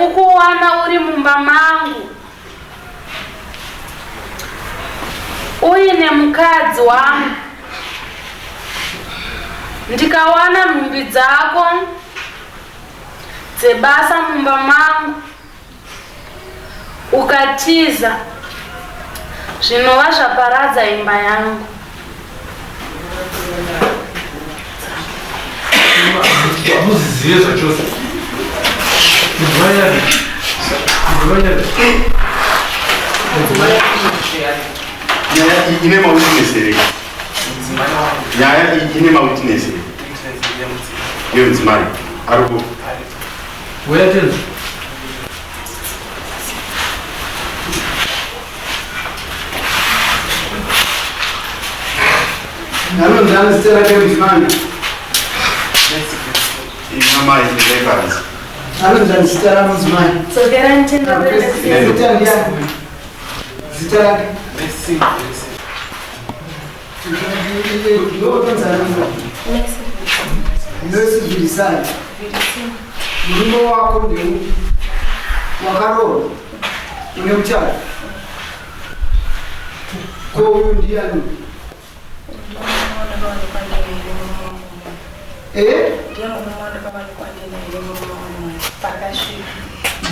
yekukuwana uri mumba mangu uine mukadzi wangu ndikawana nhumbi dzako dzebasa mumba mangu ukatiza zvinova zvaparadza imba yangu. Hamuzizive zvachose. Nyaya iyi ine mawitness here? Nyaya iyi ine mawitness here? Yemudzimai ari ku Where is Anonzi ani zita rake mudzimai? Amai ndaipanzi. Anonzi ani zita ramudzimai? Dzokera nditenda Zita ndiani? Zita rake? Mercy Virisai. Murume wako ndeupi? Wakaroorwa? Une muchato? Ko uyu ndiani? Eh?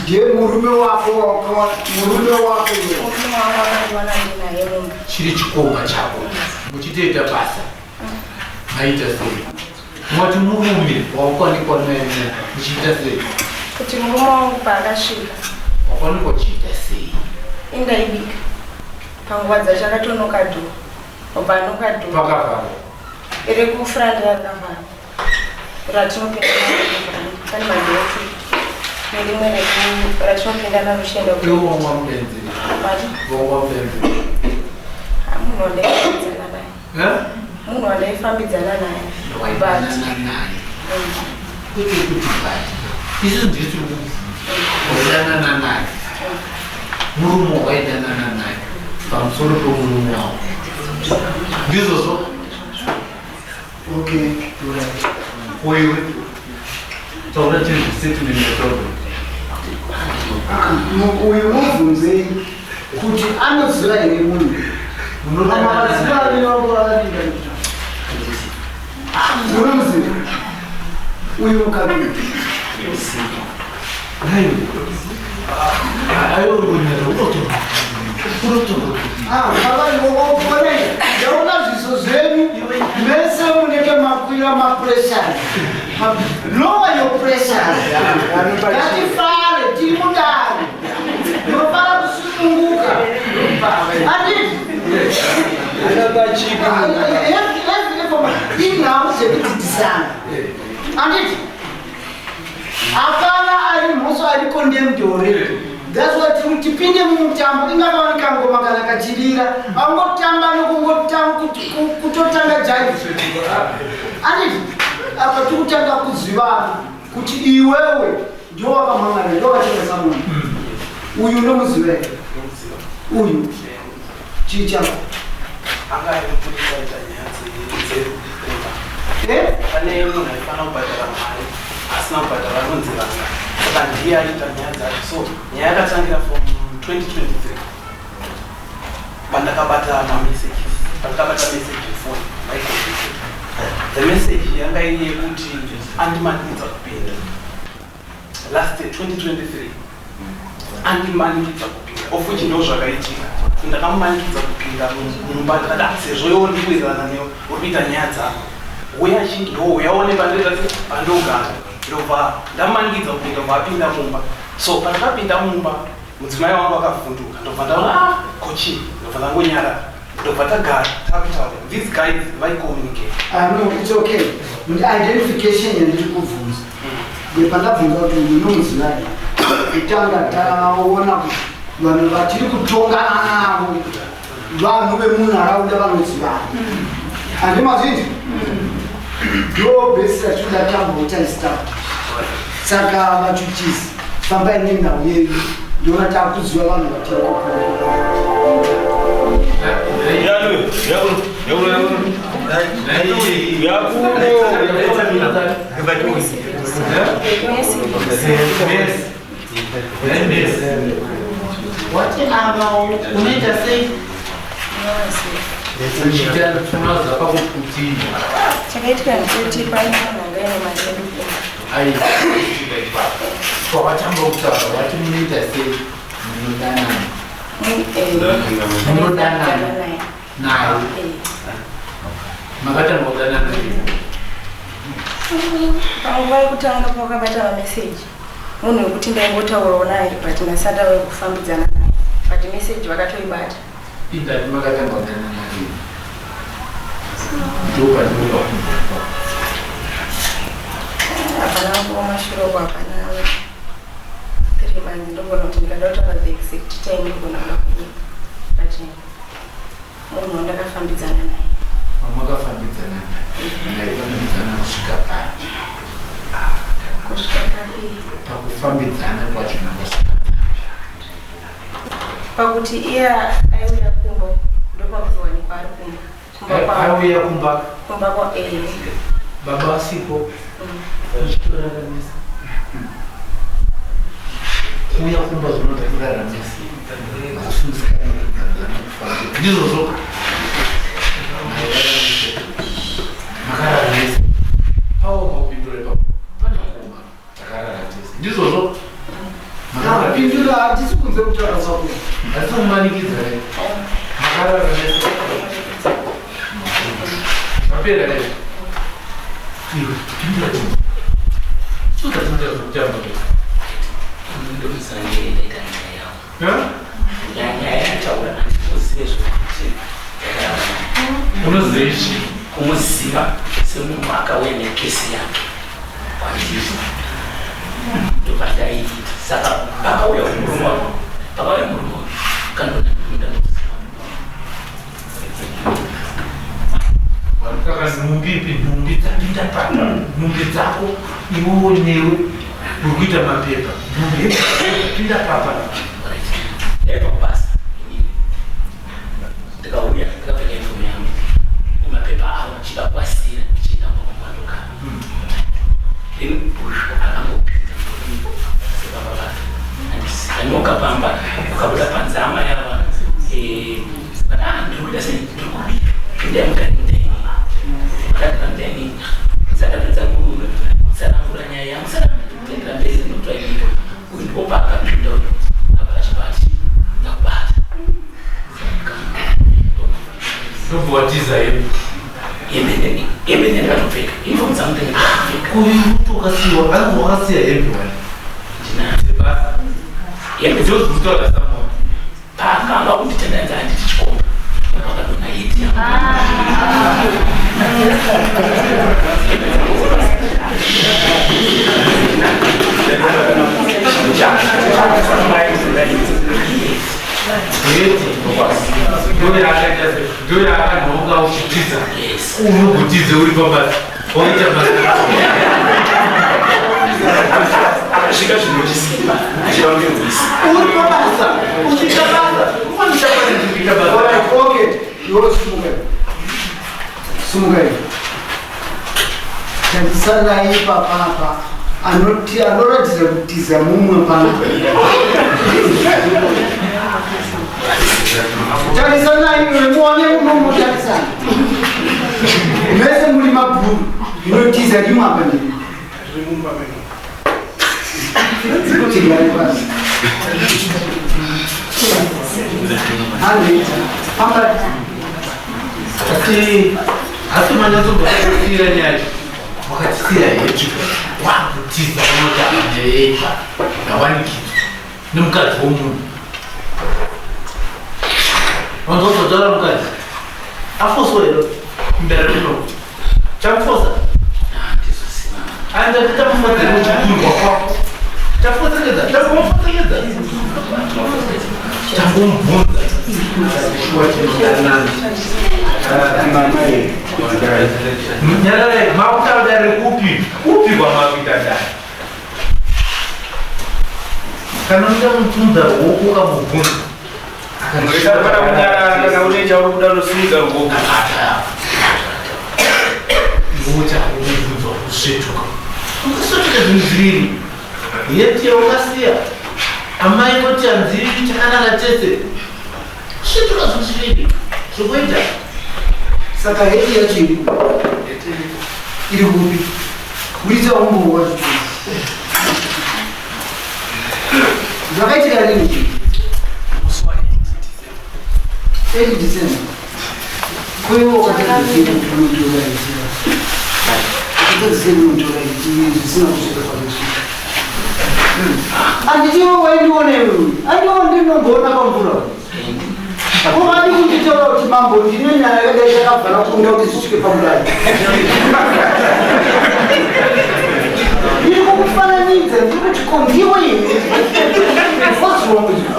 Ndiye murume wako murume wako chiri chikomba chako muchitoita basa maita sei mwati murume waukanikwa naye muchiita sei kuti murume wangu paakasvika wakanikwa uchiita sei indaibika panguva dzacho akatonoka dhoo obva anoka dhoo pakavharwa rekufront rakavharwa ratinopinda pane madhoo two nerimwe ratinopinda naro chienda iwo wanga mudenzeri wanga mudenzeri munhu wandaifambidzana naye Eh? munhu wandaifambidzana naye but waidanana naye kwete kuti but isu ndiri tiri kubvunza waidanana naye murume wawaidanana naye pamusoro pemurume wako ndizvozvo Okay. Koiwe taura chinhu statement yataura. Uyu mubvunzei kuti anoziva here munhu? Vamwe vaziva vanenge vakarinda. Unomuziva? Uyu mukadzi. Ah, baba ivokonai. Ndaona zviso zvenyu mese munenge makwira mapressure. Lower your pressure. Ngatifare tiri mudare. Munofara kusununguka. Anditi? Inhau dzekudzidzisana. Anditi? Hapana ari mhosva ari condemned already. That's why tiri kuti tipinde mumutambo ingavawanika ngoma kana kachirira angotamba nokungotanga jaivi. Anditi? Apa tiri kutanga kuzivana kuti iwewe ndiwo wakamhangana ndiwo wakatengesa munhu. Uyu unomuziva here? Uyu chii chako? Anga ari mupurisa aita nyaya dzereba. Eh? Pane munhu aifanira kubhadhara mari asina kubhadhara anonzi Ranga. Saka ndiye aiita nyaya dzacho. So nyaya yakatangira from 2023 pandakabata mamessages, pandakabata message yefoni maicomputer. The message yanga iri yekuti andimanikidza kupinda last year 2023 andimanikidza kupinda of which ndo zvakaitika. Ndakamumanikidza kupinda mumba ndikati "Ah, sezvo iwe uri kuwirirana newe uri kuita nyaya dzako uya chi ndo uyaone pandoita se pandogara ndobva ndamumanikidza kupinda ndobva apinda mumba so pandakapinda mumba mudzimai wangu akavhunduka ndobva ndaona ah kochi ndobva ndangonyarara ndobva tagara takutaura these guys vaicommunicate. Ah, no, it's okay. Identification yandiri kubvunza. Pandabvunza kuti uyu unomuziva here? Kutanga taona kuti vanhu vatiri kutongana navo vanhu vemunharaunda vanozivana. Handi mazvinzi? Ndo bhesi ratinoda tambota establish. Saka vachuchisi fambai nenhau yedu ndoona takuziva vanhu vatiri kutonga. Wati ava unoita sei? Uchiita tunaza pakuti Chakaitika ndechekuti paine munhu anga aine mari yedu kumba. Ai, pawatanga kutaura wati munoita sei? Munodanana. Munodanana naye. Naye. Makatanga kudanana sei? Panguva yekutanga pawakabata mameseji, munhu wekuti ndaingotaurawo naye, but ndasati ave kufambidzana naye, but meseji vakatoibata. Indati makatanga kudanana naye. Ndopandinoda kubva. Hapana kumashure uko, hapana 3 months. Ndogona kuti ndikada kutaura the exact time, ndogona kuda kunyika, but munhu wandakafambidzana naye. Pamakafambidzana naye, maifambidzana kusvika pai? Kusvika papi? Pakufambidzana kwacho makasvika? Pakuti iye aiuya kumba, ndopakuzowanikwa ari kumba, kumba kwavo. Auya kumba? Kumba kwa Baba vasipo, uchitorara mese? Kuuya kumba zvinoda kurara mese, hakusundisikana kufamba, ndizvozvo? Makarara mese, paoma kupindura ipapo, pana kuoma, takarara tese, ndizvozvo? Pindura, hatisi kunze kutaura kwako. Hatisi kumanikidza, makarara mese, zvapera izvo. Iwe pindura chii, suza tinoita zvekutamba. Ndokusangeenda nyaya yavo. Nyaya yataura handikuzive zvekuti Unozive chii? Kumuziva semunhu akauya nekesi yake kwandiri, ndobva ndaiita. Saka pakauya murume wako, pakauya murume uyu kandona ndamuziva. Saka nhumbi ipi? Nhumbi dzapinda papa, nhumbi dzako iwewo newe uri kuita mapepa, nhumbi dzapinda papa? Right. Ndaibva kubasa inini, ndikauya ndikapfeka uniform yangu nemapepa avo, ndichida kuasira ndichienda kumba kwandogara. Then uyu akangopinda sebaba vake, anyoka pamba, ukabuda panze, hama yava but ndiri kuita sei, ndiri kubika, pindai mugare mudining. Ndagara mudining, ndisatapedza kutsanangura nyaya yangu, saka mberi ndinotoaibika, uyu ndipo paakapinda uyu apa achibati ndakubata. Ndobva watiza hembe? Hembe ndakatopfeka, uniform dzangu ndakatopfeka. Uyu muti wakasiwa, ari wakasiya hembe wani? Ndinadzo. Dzebasa? Hembe. Ndozvinotaura someone. Paakanga kunditendaidza handiti chikomba pakadona hiti. Heti ndoyaakanhonga uchitiza? Yes. Unogutize uri pabasa, waita basa. Akasvika zvinochisimba achida kundirwisa. Uri pabasa uchiita basa, ufanisa kuita basa. Alright, okay. Iwe simuka. Simuka. Tarisanai ipapapa. Anoti anoratidza kutiza mumwe pano. Tarisanai iwe, muone unomotarisana. Mese muri mabhuru. Inotiza rimwe apa ndiri. Zviri mumba menu. Tigare pasi. Handiita. Pamba. Asi manyatsombosiyira nyaya, wakatisiya hetu, wakutiza, unoti nyaya yeipa ndawanikidzwa nemukadzi womunhu. Wanzozotaura mukadzi afoswa here mudare muno? Chamufosa anda tamufadzere muchikurwa kwako, tafotsekedza, tangomufotsekedza, tangomubvunza shuwa chinodanana. Nyararai, makutaura dare kupi kupi kwamakuita dare? Kana unoda mutunza ruoko ukamubvunza. Kana kunyarara, kana une chauri kuda nosimudza ruoko. Iwe chakumubvunza kusvetuka, ungasvetuka zvinhu zviviri, yeti yaukasiya. Amai voti hanzi takarara tese. Svitura zvisviri zvokuita. Saka heti yacho iri kupi? Iri kupi? Buritsa umbowo wacho. Zvakaitika rini izvi? 8 December. Ko iwe wakatadza kunotora heti? Wakatadza kunotora heti zvisina kusvika pakasvika. Handiti iwe waindiona iwewe? Andiwo ndinomboona pamvura. Ungadi kunditaura kuti mambo ndine nyaya yakadai takabvara kunda kuti zvisvike pamurayi. Ndiri kukufananidza, ndiri kuti ko ndiwe here? What's wrong with you? Oh,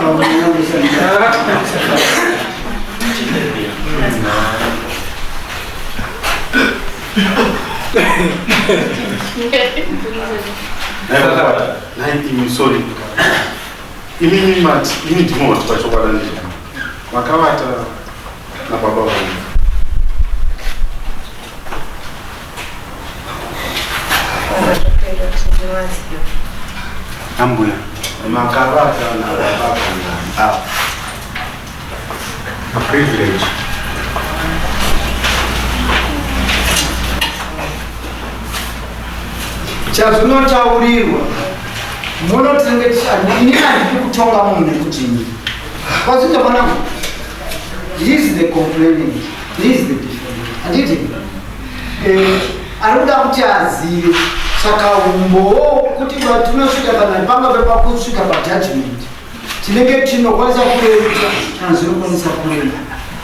Nhai imi, sorry. Imimi mati, imi ndimo wati pachokwadi ndizvo. Makavata nababa vangu. Ambuya, makavata nababa kangani? Ah. A privilege. Chazvinotaurirwa muno tinenge ini handidi kutonga munhu nekuti ini kwazinza mwanangu, he is the complaining, he is the defendant, handiti? Ari kuda kuti azive, saka umbowo kuti tinosvika kana pangave pakusvika pajudgment, tinenge tinokwanisa kurerutsa kana zvinokwanisa kurema.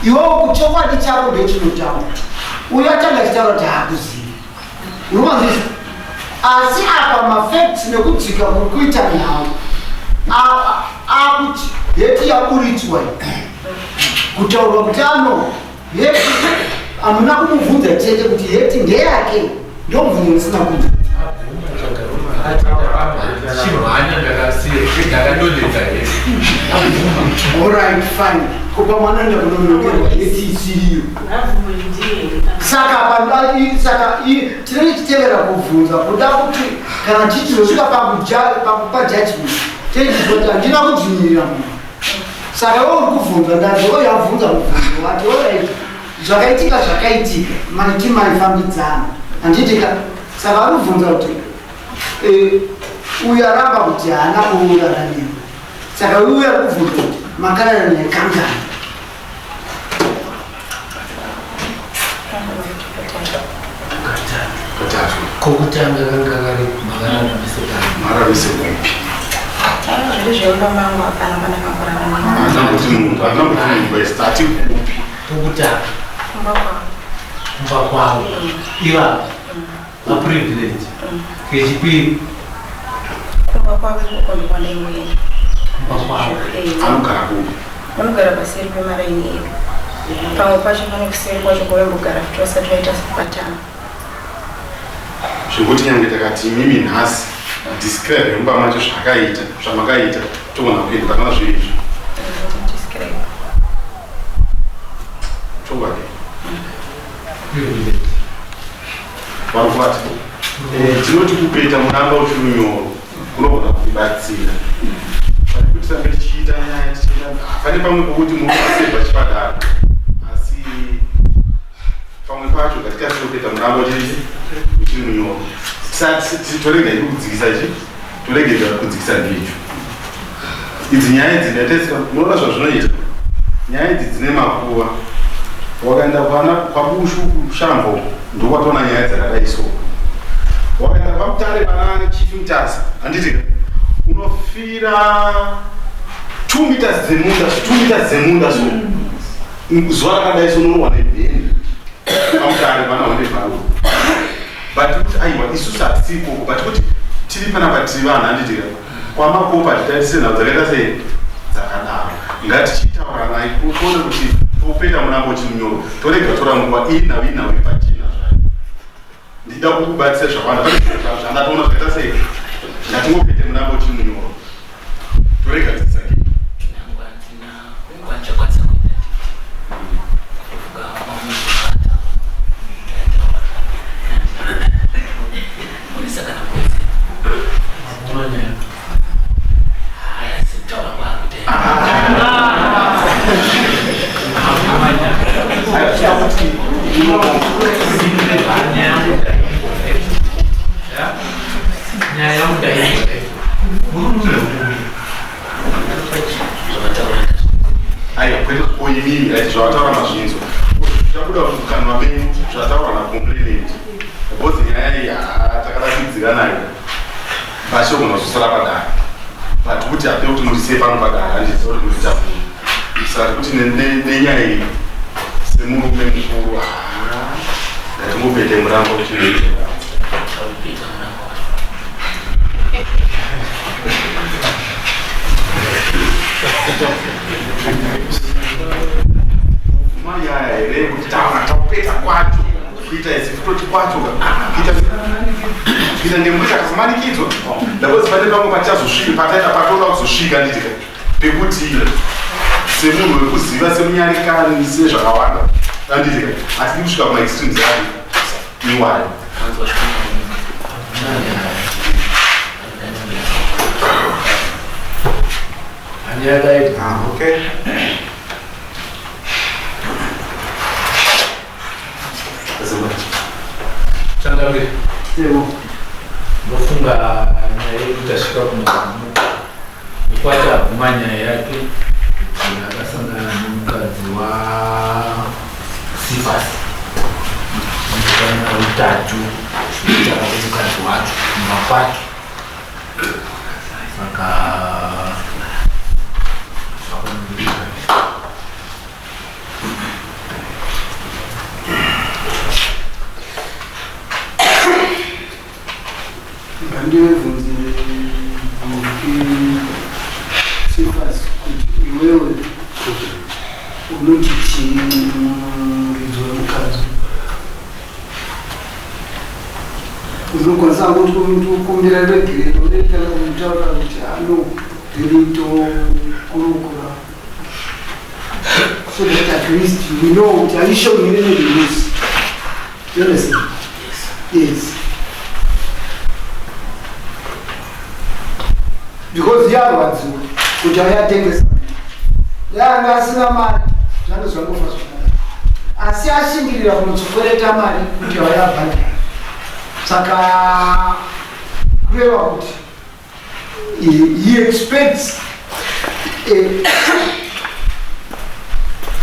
Iwewo kuchokwadi chako ndechinotanga. Uyo atanga achitaura kuti haakuzivi, unomanzisa, asi apa mafacts nekudzika kuri kuita nhau akuti heti yaburitswa iyi. Kutaurwa kuti ano heti hamuna kumubvunza chete kuti heti ndeyake, ndomubvunzo musina kunza. Chimhanya, ndakasiya, ndakadonhedza heti. Alright, fine. Kupa mwana ndakunonokerwa heti isiriyo. Saka saka tinenge tichitevera kubvunza kuda kuti kana tichizosvika pakupa judgment, tinenge kuti handina kudzvinyirira munhu. Saka iwe uri kubvunza, ndadzoka yabvunza mubvunzo wati alright, zvakaitika zvakaitika, maiti maifambidzana, handitika? Saka vari kubvunza kuti uyu aramba kuti haana kuurara newe, saka uyu ari kubvunza kuti makarara naye kangani? Katatu. Kokutanga kanga kari makarara mese kani? Maramise kupi? Zviri zvemumba mangu, hapana pandakamborara. Hatina kuti munhu, hatina kuti munhu best ati kupi. Pokutanga? Kumba kwangu. Kumba kwavo ivava vaPrivilege. Kechipiri? Kumba kwavo ikoko ndokwandaingoenda. Kumba kwavo. Anogara kupi? Vanogara paseri pemaraini edu. Pamwe pacho pane kuseri kwacho kwavaimbogara futi vasati vaita patano. Zvekuti nyange takati imimi nhasi describe mumba macho zvakaita zvamakaita, togona kuenda kana zviri izvo. Describe. Chokwadi. Privilege. Vari kubata. Tinoti kupeta muramba uchiri munyoro kunogona kutibatsira pane kuti tambe tichiita nyaya tichiita. Pane pamwe pokuti munosevha chipatara, asi pamwe pacho ngatikasire kupeta muramba uchiri munyoro. Torega iri kudzikisa chi, toregedza kudzikisa ndicho. Idzi nyaya idzi ndataisika, munoona zvazvinoita. Nyaya idzi dzine makuva. Wakaenda kwana kwaBushu, kushambo, ndokwatoona nyaya dzakadai. So wakaenda kwaMutare pana Chief Mutasa, handiti ka, unofira 2 meters dzemunda, 2 meters dzemunda. So zuva rakadai so unorohwa nebheni paMutare pana honde paro. But kuti aiwa, isusu hatisi ikoko, but kuti tiri panapa, tiri vanhu, handiti ka? Kwamakopa titarise nhau dzakaita sei dzakadaro, ngatichitaura naye tione kuti topeta murambo chimunyoro, torega tora nguva iyi. Nhau iyi, nhau iri pachena zvayo. Ndida kukubatsira zvakawanda. Pane zvandatoona zvakaita sei, ngatingopete murambo chimunyoro, torega dzisake. Nangwa handina kwandichakwanisa kuenda, kuvuka mamuzvata onesa kana kuwedzera. Manyaya. Haya, setaura. nayo pachogona kuzosara padare but kuti hape kuti mundisiye pano padare handiziva kuti murita munhu saka kuti nenyaya iyi semurume mukuru ngatingopete murambo uchinoita. Taupeta murambo wacho. Manyaya here kuti taura taupeta kwacho kuita isi kutoti kwacho kuita kuita nembuti akazomanikidzwa ndakozi pane pamwe pachazosvika pataita patoda kuzosvika nditika pekuti semunhu wekuziva semunyarikani sezvakawanda anditika hatidi kusvika kumaextremes acho iwayo. Kanzwa shoma. Anyakaita. Ah, okay. Changamire, Yebo. ndofunga nyaya yedu tasvika kumagumo. Mukwati abvuma nyaya yake kuti akasangana nemukadzi waSifasi mukana utatu zvinoita mukadzi wacho kumba kwake. Saka zvakumirira. Ngandivebvunze Sifas kuti iwewe unoti chii muridzi wemukadzi unokwanisa kuti ukumbira regerero unoitana kumutaura kuti ano ndinotokurukura so that at least we know kuti are you showing any remorse? You understand? Yes. Because yarwadziwa kuti ayatengesa yanga asina mari zvange zvangofa zvakanaka asi ashingirira kunotsikwereta mari kuti ayabhadhara saka kureva kuti he expects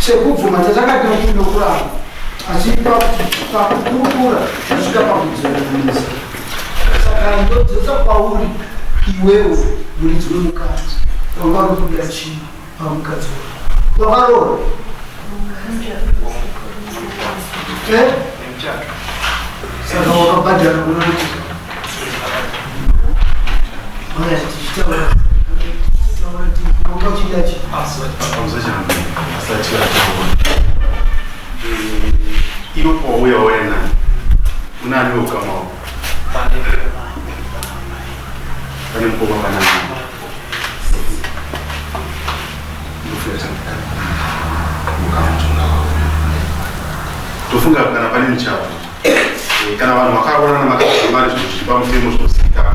sekubvuma chatakati nokuramba asi pakukurukura tasvika pakudzoreresa saka ndodzosa kwauri iwewe muridzi wemukadzi wanga uri kuda chii pamukadzi wako wakaroora? Eh? Saka wakabhadhara kuna kuti Alright, tichitaura taura kuti wanga uchida chii? Asati ataura, iwe kwauya wena unani ukama wako? Pane mukoma pana mai? Ndofuna ukama tofunga kana pane muchato, kana vanhu vakaroorana makabva mari zvinhu zviri pamutemo zvinozivikanwa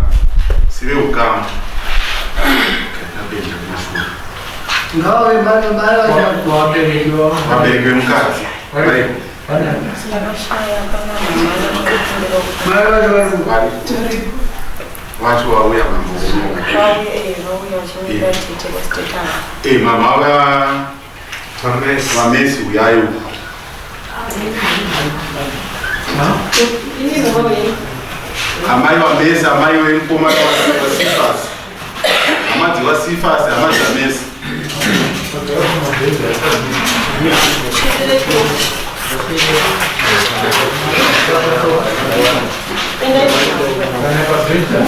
sive ukama napedya kumashure. Ngavave mari mari vacho. Vabereki vavo. Vabereki vemukadzi variko? Ndakashaya pana mama ndakakumbira kuti Mari vacho vari Vari vacho vauya mambo uno? Vauye, vauya vachimira tete kwasitete ava. Mama va vamesi uyai uku. Amai vamesi, amai vemukomana wasifasi, hama dzewasifasi, hama dzamesi. Kana pazvita.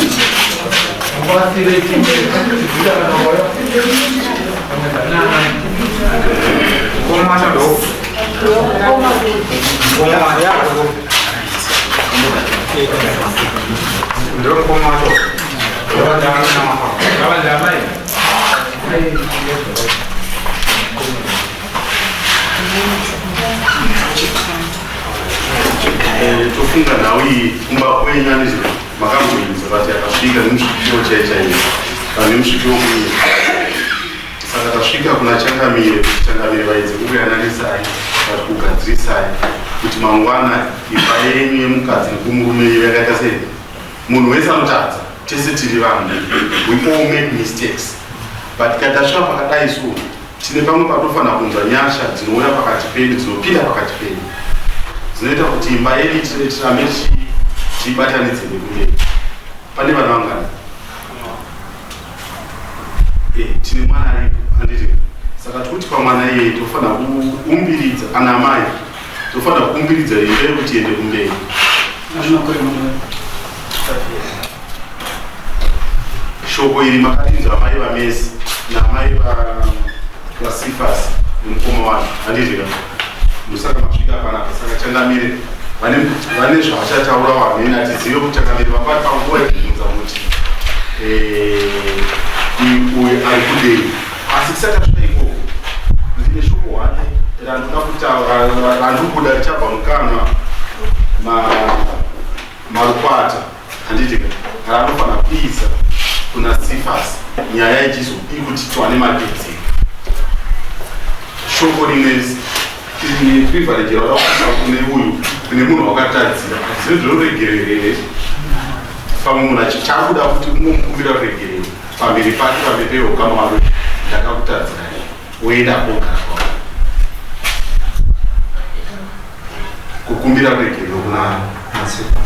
Ngwasire chimwe chibvira kana waya. Pamwe nana. Mukoma wacho ndo mukoma ya ndo mukoma wacho Ngavanda amai. Tofunga nhau iyi kumba kwenyu anizvo makamboinzwa vati akasvika nemusvikiro chai chaiyo kana nemusvikiro kunyika saka tasvika kuna changamire kuti changamire vaidze kukuyanalisai vati kugadzirisai kuti mangwana imba yenyu yemukadzi nekumurume iyo yakaita sei. Munhu wese anotadza, tese tiri vanhu, we all make mistakes, but kana tasvika pakadai so tine pamwe patofanira kunzwa nyasha dzinouya pakati pedu, dzinopinda pakati pedu, dzinoita kuti imba yedu tirambe tichibatanidze nekumberi. Pane vana vangani? Eh, tine mwana aripo handiti? Saka tikuti pamwana iyeye tofanira kuumbiridza ana amai, tofanira kuumbiridza imba yekuti iende kumberi. Shoko iri makarinzwa amai vaMesi naamai vaSifasi nemukoma wacho handiti ka? Ndosaka masvika panapa. Saka changamire vane vane zvavachataura vamene hatizive kuti changamire vapari panguva yekubvunza kuti eh, uyu ari kudei asi tisati tasvika ikoko ndine shoko hwake randoda kutaura randikuda richabva mukanwa marukwata handiti ka raanofanira kuisa kuna Sifasi nyaya ichizodii kuti tiwane mapedzero shoko rimwe ine privilege rauda kuisa kune uyu kune munhu wakatadzira zvinhu zvinoregerero here pamwe munhu achichakuda kuti ungomukumbira ruregerero pamberi pake pamberi peukama wako ndakakutadzira woenda kogara kwako kukumbira ruregerero kuna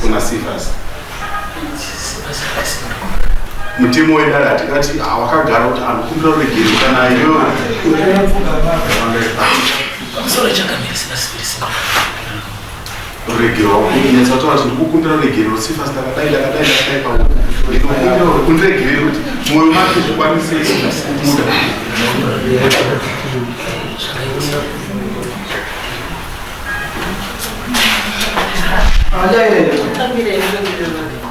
kuna Sifasi mutemo wedare hatingati wakagara kuti anokumbira ruregerero kana iyoyo Pamusoro changamire Sifasi ruregerero wakunyatsa kuti ndikukumbira ruregerero Sifasi ndakadai ndakadai ndakadai pauri ndinokumbira kundiregerere kuti mwoyo make zvikwanise kubuda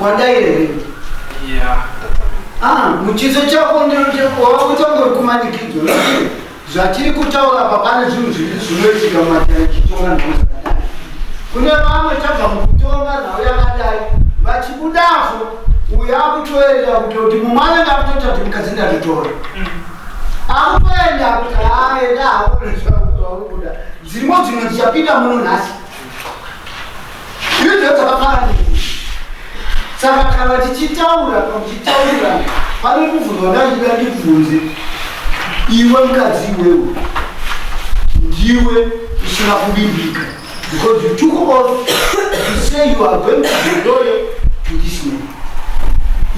Wadairere. Ah, muchiso chako ndinowakuita kumanikidzwa zvatiri kutaura apa pane zvinhu zviri zvinoitika mumatare chitonga nhau dzakadai kune vamwe tabva mukutonga nhau yakadai vachibudapo uyo akutoenda kutoti mumwe anenge akutoita kuti mukadzi ndatotora akutoenda kuti aenda haone zvauri kuda dzirimo dzimwe dzichapinda muno nhasi idzo dzakafanana saka kana tichitaura tichitaurirana pane kubvunzwa ndachida ndibvunze iwe mukadzi iwewe ndiwe usina kuvimbika because you took oath to say you are going to be loyal to this man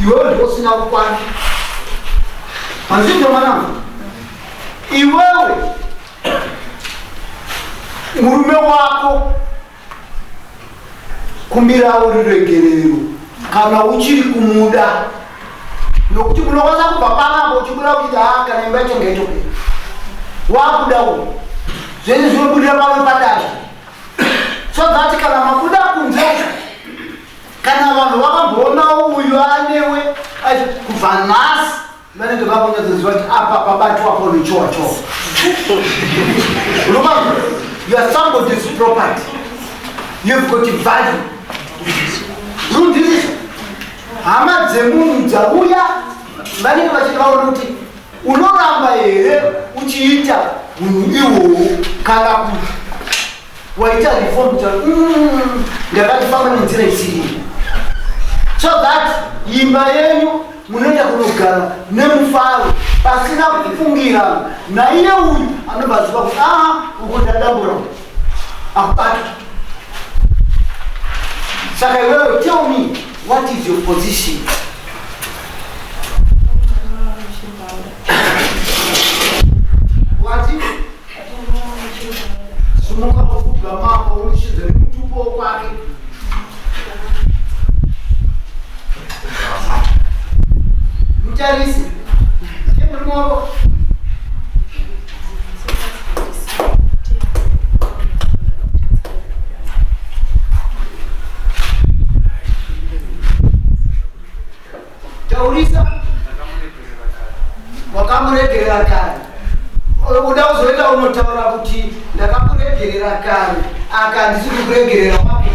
iwewe ndiwe usina kukwana manzvimbo mwanangu iwewe murume wako kumbirawo ruregerero kana uchiri kumuda nokuti unokwanisa kubva panapa uchibuda uchiti ha kana imba yacho ngaitopera wakuda uyu zvese zvinobudira pano padare so that kana mabuda kunze kana vanhu vakamboonawo uyu anewe kubva nhasi vanenge vakunyatsoziva kuti apa pabatwapo nechowa chowa unomanzwa you are somebody's property you've got value zvinonzwisisa hama dzemunhu dzauya vanenge vachiti vaona kuti unoramba here uchiita unhu ihwohwo kana kuti waita reform kuti ndakatofamba nenzira isiriyo so that imba yenyu munoenda kunogara nemufaro pasina kufungirana naiye uyu anobva aziva kuti aa uko ndadambura akubatwa saka iwewe tell me what is your position wati sumuka ufugama apo unoshidza nemutupo kwake mutarise ndiye murume wako taurisa wakamuregerera kare uda kuzoenda unotaura kuti ndakakuregerera kare aka handisi kukuregerera wapi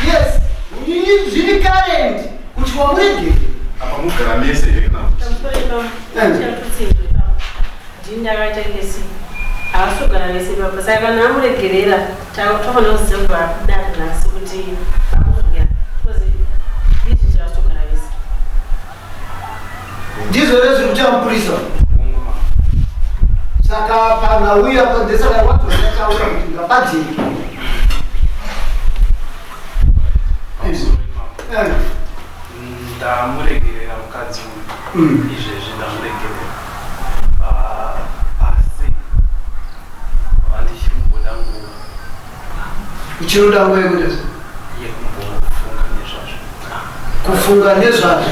yes zviri current kuti wamuregerera apa mugara mese here kana kuti ndini ndakaita kesi havasi kugara vese papa saka kana amuregerera tofanira kuziva kuti vakudari nhasi kuti akuzogara because izvi havasi kugara vese ndizvo here zviri kuita mupurisa saka panhauya ndesaka wadzozataura kuti ngapadzike Ndamuregerera mukadzi uyu. Izvezvi ndamuregerera. Ah, asi handichiri kumboda nguva. Uchinoda nguva yekuti yekumbofunga nezvazvo. Kufunga nezvazvo.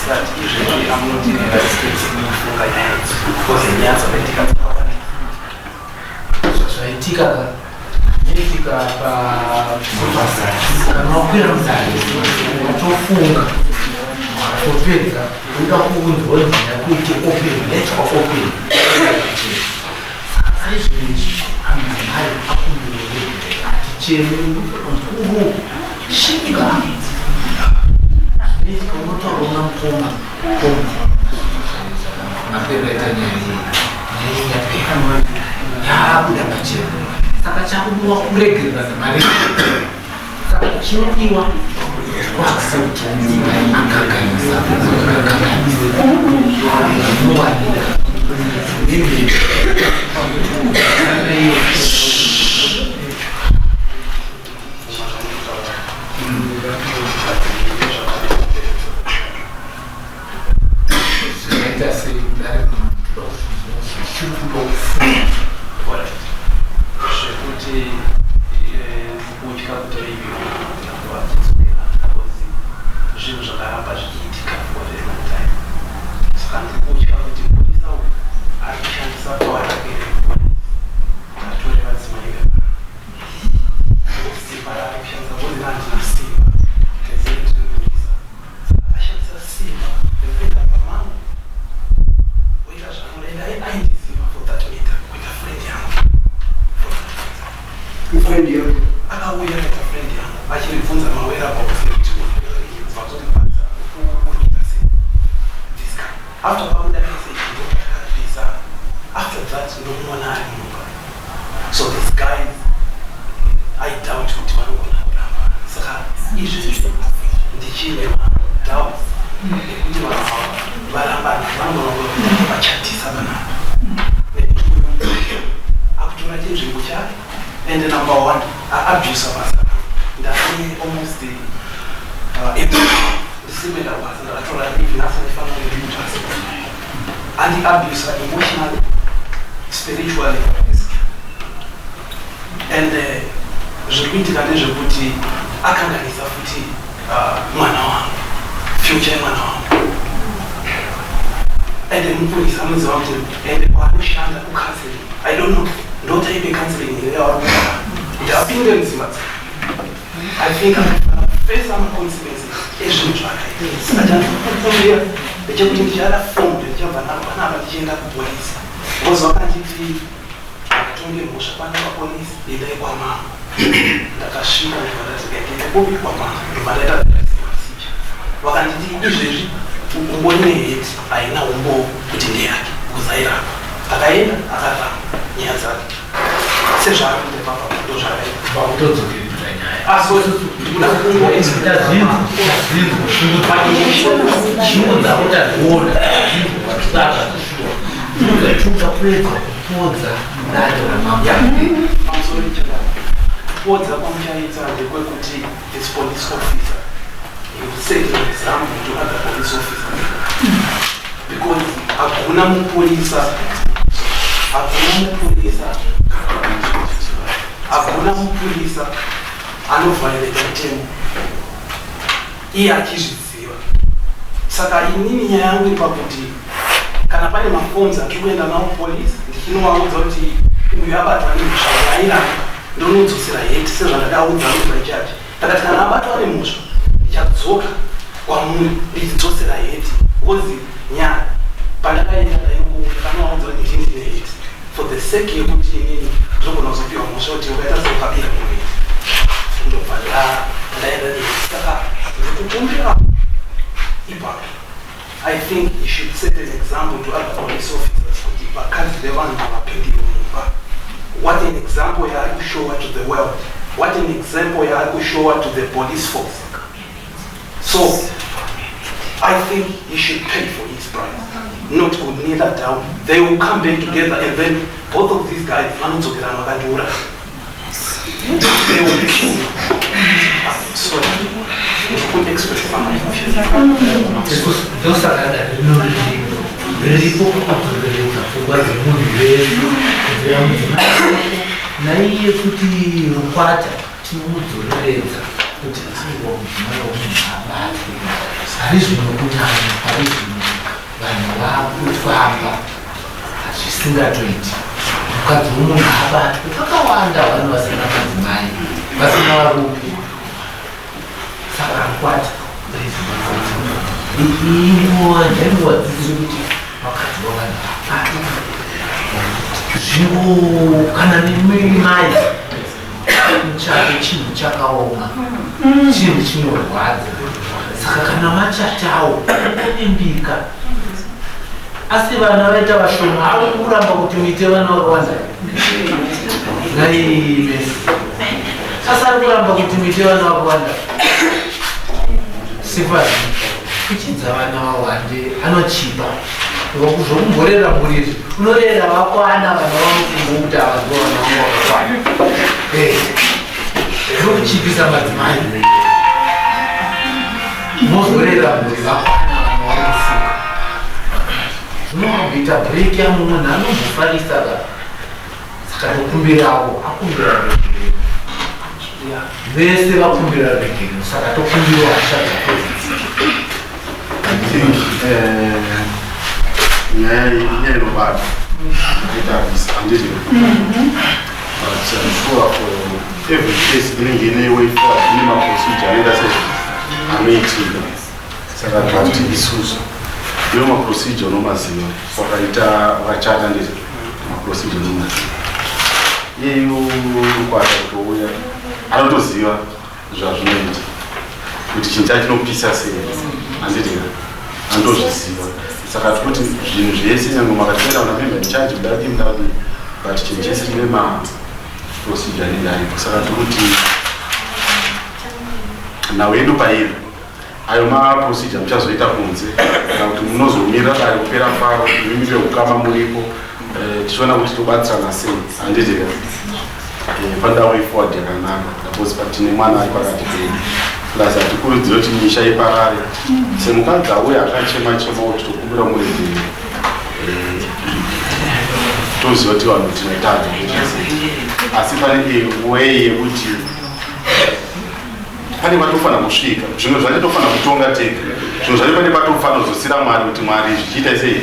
Sati izvezvi amunondirera space kufunga nyaya idzi, because nyaya dzakaitika dzakawanda. Zvaitika ka, zvaitika kana wakwira mudare, watofunga, watopedza, uda kuunzwa nyaya kuite open, yaitwa open. Saka izvezvi amadzimai akumbirwe, aticheme mukuru, shinga zvinoitika, unotaura una mukoma koma mapera ita nyaya iyi, nyaya iyi yapera, yabuda pachena. Saka chakudiwa kuregererana mari. Saka chinodiwa kuaccept mudzimai akakanganisa, akakanganisa inowanika. Zvakaita sei kudare? Chiri kuda kufunga. Alright. Zvekuti kutya kuti maybe vachidzokera, because zvinhu zvakaramba zvichiitika for a very long time. Saka ndiri kutya kuti mupurisa uyu ari kushandisa power rake repolisi atore vadzimai vevanhu. Simba raari kushandisa, because handina simba tezee, ndiri mupurisa. Saka ashandisa simba rekuenda pamangu oita zvaanoda. Ende aindiziva for that matter, kuita friend yangu for that matter. Friend yako? Akauya akaita friend yangu achindibvunza mawhereabouts ekuti vakundibvunza urikuita sei this guy. After pabuda message, ndopatakapisa. After that ndomuona ari mumba. So these guys, I doubt kuti vanogona kuramba. Saka izvezvi ndichine madoubts ekuti vanhu ava varambana, vanogona kuva vachatisa panapa, nekuti uyu akutora chinzvimbo chake. And number one, aabusa basa rangu. Ndane almost April ndisiri kuenda kubasa, ndakatora leave. Nhasi ndifanira kunge ndiri kubasa. Andiabusa emotionally, spiritually, and zviri kuitika ndezvekuti akanganisa futi mwana wangu, future yemwana wangu. And mupurisa anoziva kuti ende kwaanoshanda kucounseling, I don't know ndo type yecounseling here yavari kuita kuti apinde mudzimba. I think face amaconsequences ezvinhu zvaakaita. Saka chandikukumbira ndechekuti ndichada form, ndichabva naro panapa ndichienda kupolisi, because vakanditi akatonge mhosva pana papolisi, endai kwamambo. Ndakasvika, ndobva ndati ndiende kupi? Kwamambo. Ndobva ndaita procedure. Vakanditi izvezvi umbori neheti, haina umbowo kuti ndeyake, because airamba. Akaenda akaramba nyaya dzake sezvaari kuita papa, ndo zvakaita. Pakutodzokeredza nyaya. Asi ndikuda Tazvinzwa, tazvinzwa shungu dzako, tadziona, tazvinzwa, saka shuwa tinoda kuedza kupodza dare ramambo. Pamusoro ichadaro, kupodza kwamuchaita ndekwekuti this police officer, he will set an example to other police officers, because hakuna mupurisa, hakuna mupurisa, hakuna mupurisa anovhaireta mutemo iye achizviziva. Saka inini nyaya yangu iri pakuti kana pane maforms atiri kuenda nawo police, ndichinovaudza kuti uyu abatwa nemhosva, yairamba, ndonodzosera heti sezvandakaudza nobva. Ndakati kana abatwa nemhosva, ndichadzoka kwamuri ndichidzosera heti, because nyaya pandakaenda ndakanovaudza kuti ndini ndine heti, for the sake yekuti inini ndinogona kuzopiwa mhosva kuti ukaita seukabira munhu heti. Ndobva ndaenda neheti. Saka ndikukumbira ipapo, I think you should set an example to other police officers kuti vakadzi vevanhu havapindiri mumba. What an example yaari kushowa to the world. What an example yaari kushowa to the police force. So I think he should pay for his price, not to kneel down. They will come back together and then both of these guys vanodzokerana vakandiuraya. They will kill me. I'm sorry ndikuexpressa my Ndosaka dare rino riripo, riripo kukudzoreredza pfungwa dzemunhu wese, kubvira mudzimai naiye kuti Rukwata tinomudzoreredza kuti aiwa mudzimai wemunhu abatwe. Pari zvino kunyanya pari zvino vanhu vakufamba zvisingatoiti, mukadzi wemunhu abatwe. Pakawanda vanhu vasina madzimai, vasina varume, saka Rukwata inguva ndainguva dzisiri kuti vakadzi vavanhu abatwe zvino kana nemai muchato chinhu chakaoma, chinhu chinorwadza. Saka kana machatawo ovimbika, asi vana vaita vashoma, ari kuramba kuti muite vana vakawanda naimesi, asi ari kuramba kuti muite vana vakawanda. Sifani kuchidza vana vawande anochipa zvokumborera mhuri izvi, unorera vakwana vana vanofunga kuti ava ndo vana vangu vakakwana. Zvokuchipisa madzimai, mozorera mhuri vakwana vana vakufunga zvinomboita break yamo, munhu anombofarisa ka. Saka tokumbirawo akumbira regerero, vese vakumbira regerero, saka tokumbirawo hasha dzako dzidzike. I think nyaya iyi inyaya inobata ita handiti, but I'm sure for every case inenge ine way forward, ine maprocedure anoita sei anoitika. Saka tati isusu iyo maprocedure unomaziva, wakaita wakachata nditi maprocedure unomaziva, iyeyu Rukwata kutouya anotoziva zvazvinoita kuti chinhu chacho chinopisa sei, handiti, anotozviziva. Saka tikuti zvinhu zvese nyange makatoenda kuna member in charge kudadii mudadii, but chinhu chese chine maprocedure anenge aripo. Saka tikuti nhau yedu pairi ayo maprocedure muchazoita kunze kana kuti munozomirira dare kupera kwaro, imimi veukama muripo, tichiona kuti tobatsirana sei, handiti? Panoda way forward yakanaka because patine mwana ari pakati pedu, plus hatikurudziri kuti misha iparare. Semukadzi auya akachema chema kuti tokumbira muregerero, toziva kuti vanhu tinotadza, asi pane way yekuti pane patofanira kusvika zvimwe zvacho tofanira kutonga tega, zvimwe zvacho pane patofanira kuzosira Mwari kuti Mwari zvichiita sei,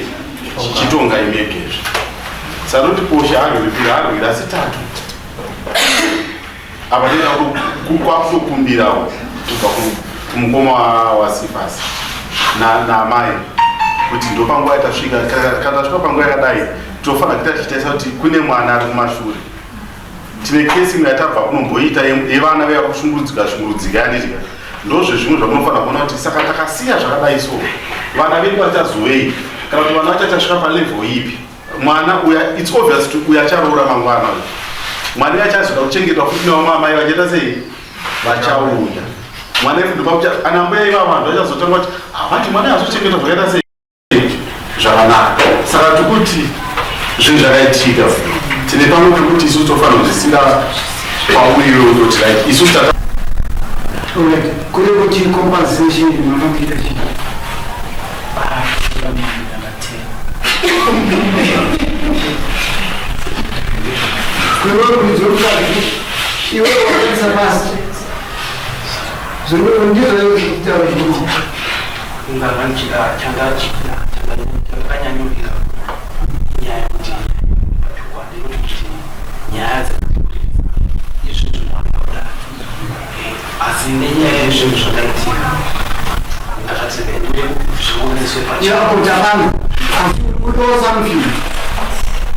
chichitonga imegezvo. Sanoti posha arwiripira arwira asi tatu apa tinoda kwakutokumbirawo kubva kumukoma waSifasi naamai kuti ndopanguva yatasvika. Kana tasvika panguva yakadai, tofanira kuita tichitaisa kuti kune mwana ari kumashure. Tine kesi imwe yatabva kunomboita yevana veya kushungurudzika shungurudzika yandidya, ndozvezvimwe zvamunofanira kuona kuti saka takasiya zvakadai so vana vedu vachazovei, kana kuti vana vachachasvika palevel ipi. Mwana uya, it's obvious kuti uya acharoora mangwana uyu, mwana uya achazoda kuchengetwa futi nevamwe amai vachaita sei vachauya. Mwana ifuti ana mbuya ivavo vanhu vachazotanga kuti havati mwana azochengetwa zvakaita sei zvakanaka. Saka tikuti zvinhu zvakaitika, tine pamwe pekuti isusu tofanira kuzvisira kwauri iwe kutoti right isusu tata. Alright, kuri kuti compensation makamuita chii? Kuiwe kuidzorukadzi iwe wakaisa pasi zviri ndizvo zvekutaura zvino. Chandakanyanyurira nyaya yekuti pachokwadi inoti kuti nyaya dzekuti izvi zvinhu kudai, asi nenyaya yezvinhu zvakaitika ndakati zvioneswe pachena. Yakutapanga asi uri kudawo something,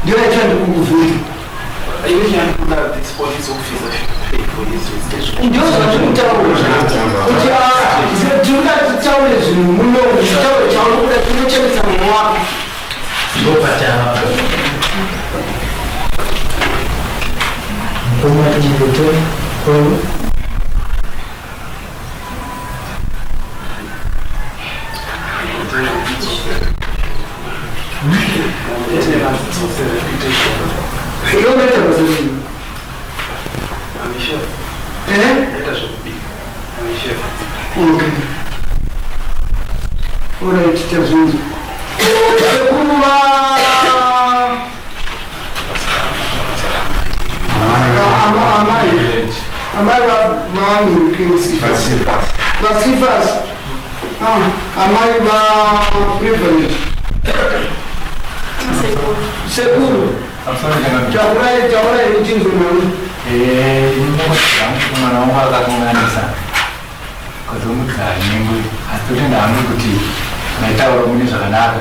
ndiyo yacho ndikukubvunza. Ini chandikuda, this police officer should pay for his mistakes. Ndio zvatiri kutaura kuti tinoda titaure zvinhu muno, taure chaunokuda tinochemesa mumwe wako. Ndopatava mukoma chingoto kwenyu. Iwe unoita basa rei? Amisha. Eh? Ndaita zvekubika. Okay. Alright, tazvinzwa. Sekuru va amai amai vanhu vasifas, amai va Privilege, sekuru, taurai, taurai uchinzwe mwana. Mwana wangu akakanganisa kazomudza nyengwe, asi totenda hamwe kuti maitaura mune zvakanaka.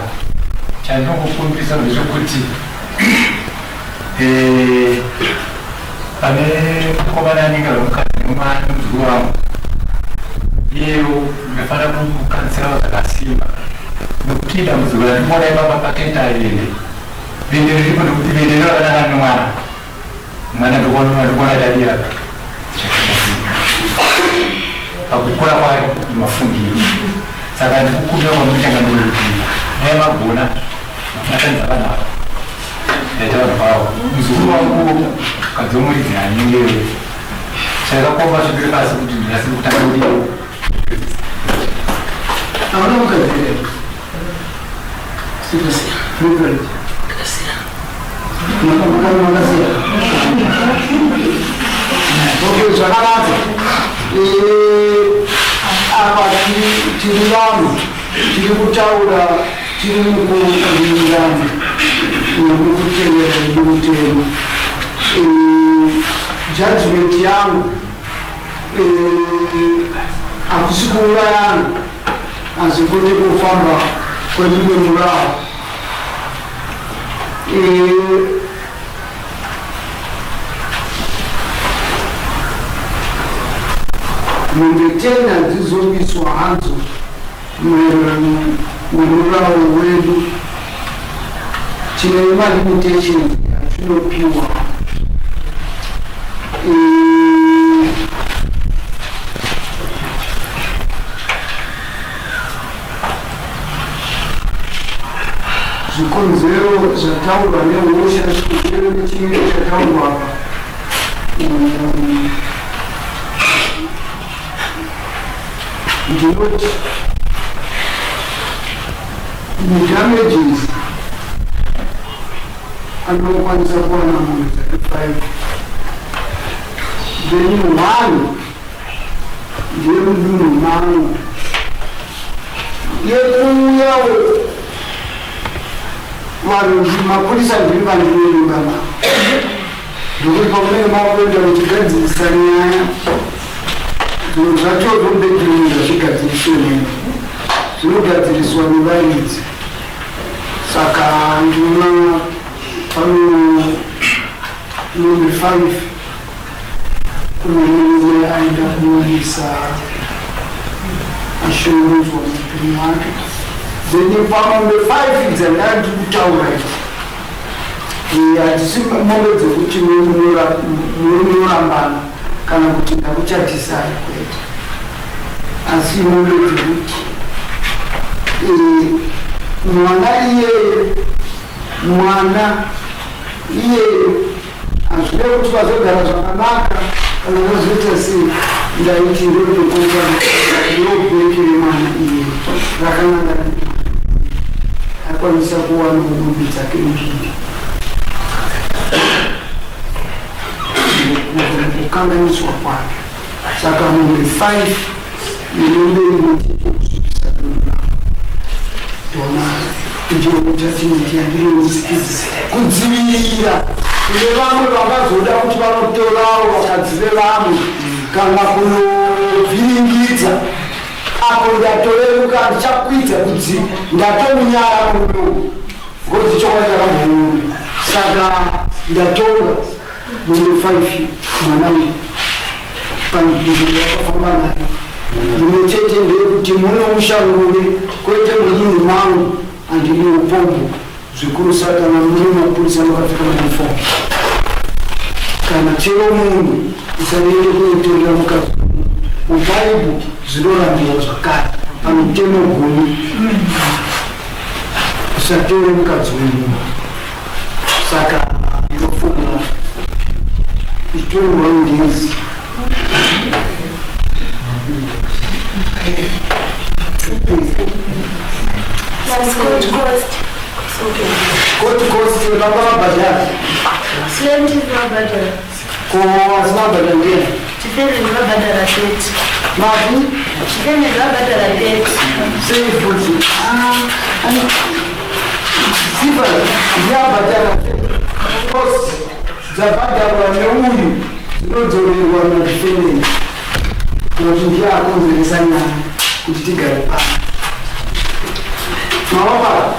Chandinokukumbirisa ndechekuti pane mukomana anenge ari mukadzi nemwana muzukuru wangu, iyewo ndinofanira kumukansirawo zvakasimba, nekuti dambudziko randinoona ipapa pakaita vende, vende riripo, nekuti vende riro rakanaka nemwana, mwana ndikuona dadira pakukura kwake mafungiro. Saka ndikukumbira kwamuchanga ndikuti dai magona matanidza vanhu ava, ndaita vanhu vavo. Muzukuru wangu kadzomuridzi anyengewe chakakomba zvipiri pasi kuti ndinase kutanga kudii. Hauna mukadzi here? Privilege. Makasiya. Okay, zvakanaka. Apa tiri vanhu tiri kutaura, tiri mukuwirirana nemukutevera yedu mutemo. Judgment yangu, hakusi kuurayana, asi kuti kufamba kwemimwe murau. Mombe 10 hadzizobiswa hadzo maererano nemurau wedu. Tine malimitations atinopiwa. Zvikonzero zvataurwa nehosha, chikonzero nechimiro chataurwa apa, ndinoti madamages anokwanisa kuwana mombe dzake 5, then one ndeyemudunhu mangu yekuuyawo vanhu mapurisa, ndiri vandinoimba navo, nokuti pamunenge makuenda muchigadzirisa nyaya, zvinhu zvacho zvobedroom zvazvigadziriswe nemi, zvinogadziriswa nevaridzi. Saka ndinoona pano mombe 5 kune murume aenda kunoisa ashungurudzwa muupenyu hwake. Then pamombe 5 dzandandi kutaura idzi, hadzisi mombe dzekuti munorambana kana kuti ndakuchatisai, kwete, asi mombe dzekuti mwana iyeye, mwana iyeye hazvide kuti vazogara zvakanaka kana vazoita sei. Ndaiti ndotokoka ndobheke remwana iyeye rakananga, akwanisa kuwana mombe dzake mbiri kukanganiswa kwake. Saka mombe 5 nemombe imwe chete kusvikisa dona dona, ndiyo judgment yandinomusikidza kudzivirira kune vamwe vangazoda kuti vanotorawo vakadzi vevamwe kana kunovhiringidza. Apo ndatoreruka, ndichakwidza kudzi ndatomunyara murume ngozi, chokwadi chakambomurume. Saka ndatonga mombe 5, mwana uyu panzvimbo yakafamba nayo imwe chete ndeyekuti muno mushanguve, kwete mudunhu mangu handidi upombo zvikuru. Saka kana muri mapurisa makapfeka mauniform kana chero munhu, usaende kunotorera mukadzi. Mubhaibhu zvinorambiwa zvakare pamitemo 10, usatore mukadzi wemunhu. Saka ndinofunga itorwa ngezi. Akabhadhara ndiani? Defendant vabhadhara 30. Mati? Defendant vabhadhara 30. Sei futi? Sifa ndiyabhadhara. Costs dzabhadharwa neuyu dzinodzorerwa nadefendant kuti ndiye akonzeresa nyaya kuti tigare pano. Mawapa?